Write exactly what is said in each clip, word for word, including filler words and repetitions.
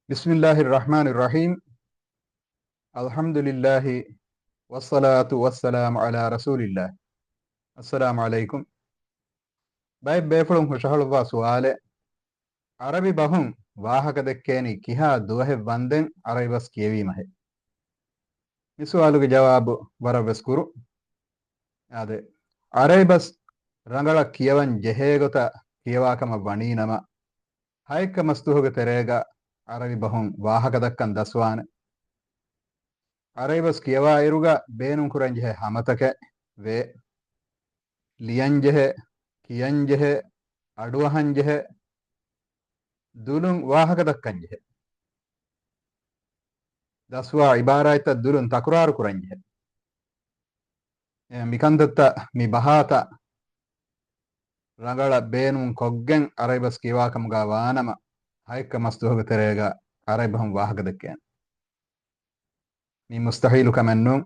بسم الله الرحمن الرحيم. الحمد لله والصلاة والسلام على رسول الله. السلام عليكم. ބައެއް ބޭފުޅުން ހުށަހަޅުއްވާ ސުވާލެއް، ޢަރަބި ބަހުން ވާހަކަ ދެއްކޭނީ ކިހާ ދުވަހެއް ވަންދެން ޢަރަބި ބަސް ކިޔެވީމަހޭ؟ މި ސުވާލުގެ ޖަވާބު ވަރަށް ވެސް ކުރު. އާދެ، ޢަރަބި ބަސް ރަނގަޅަށް ކިޔަވަން ޖެހޭ ގޮތަށް ކިޔަވާ ކަމަށް ވަނީ ނަމަ، ހައެއްކަ މަސްދުވަހުގެ ތެރޭގަ ޢަރަބި ބަހުން ވާހަކަ ދައްކަން ދަސްވާނެ. ޢަރަބި ބަސް ކިޔަވާ އިރުގަ ބޭނުން ކުރަން ޖެހޭ ހަމަތަކެއް ވޭ. ލިޔަން ޖެހޭ، ކިޔަން ޖެހޭ، އަޑުއަހަން ޖެހޭ، ދުލުން ވާހަކަ ދައްކަން ޖެހޭ. ދަސްވާ ޢިބާރާތްތައް ދުލުން ތަކުރާރު ކުރަން ޖެހޭ. އެ މިކަންތައްތައް މި ބަހާތައް ރަނގަޅަށް ބޭނުން ކޮށްގެން ޢަރަބި ބަސް ކިޔަވާ ކަމުގަ ވާނަމަ، ހައެއްކަ މަސްދުވަހުގެ ތެރޭގަ ޢަރަބި ބަހުން ވާހަކަ ދެއްކޭނެ. މީ މުސްތަޙީލު ކަމެއް ނޫން.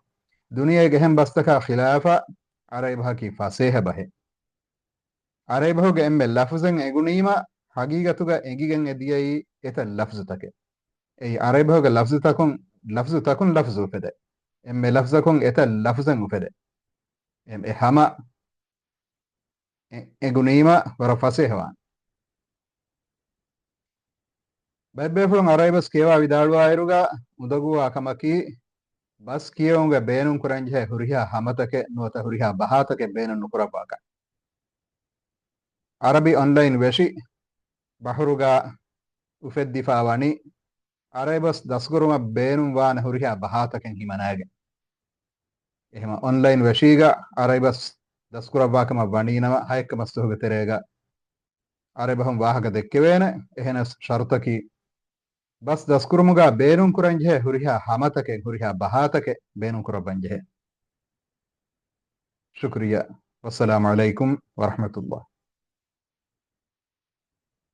ދުނިޔޭގެ އެހެން ބަސްތަކާ ޚިލާފަށް ޢަރަބި ބަހަކީ ފަސޭހަ ބަހެއް. ޢަރަބި ބަހުގެ އެންމެ ލަފުޒެއް އެނގުނީމަ، ހަގީގަތުގަ އެނގިގެން އެ ދިޔައީ އެތައް ލަފުޒުތަކެއް. އެއީ ޢަރަބި ބަހުގެ ލަފުޒުތަކުން، ލަފުޒުތަކުން ލަފުޒު އުފެދޭ. އެންމެ ލަފުޒަކުން އެތައް ލަފުޒެއް އުފެދޭ. އެ، އެ ހަމަ އެ، އެނގުނީމަ ވަރަށް ފަސޭހަވާނެ. ބައެއްބޭފުޅުން ޢަރަބި ބަސް ކިޔަވާ ވިދާޅުވާއިރުގަ އުނދަގޫވާ ކަމަކީ، ބަސް ކިޔެވުމުގަ ބޭނުން ކުރަންޖެހޭ ހުރިހާ ހަމަތަކެއް ނުވަތަ ހުރިހާ ބަހާތަކެއް ބޭނުން ނުކުރައްވާކަން. ޢަރަބި އޮންލައިން ވެށި ބަހުރުގަ އުފެއްދިފާ ވަނީ، ޢަރަބި ބަސް ދަސްކުރުމަށް ބޭނުންވާނެ ހުރިހާ ބަހާތަކެއް ހިމަނައިގެން. އެހެމަ އޮންލައިން ވެށީގަ ޢަރަބި ބަސް ދަސްކުރައްވާ ކަމަށް ވަނީ ނަމަ، ހައެއްކަ މަސްދުވަހުގެ ތެރޭގަ ޢަރަބި ބަހުން ވާހަކަ ދެއްކެވޭނެ. އެހެނަސް ޝަރުތަކީ، ބަސް ދަސްކުރުމުގަ ބޭނުން ކުރަންޖެހޭ ހުރިހާ ހަމަތަކެއް، ހުރިހާ ބަހާތަކެއް ބޭނުން ކުރައްވަންޖެހޭ. ޝުކުރިއްޔާ. ވައްސަލާމު ޢަލައިކުމް ވަރަޙްމަތުﷲ.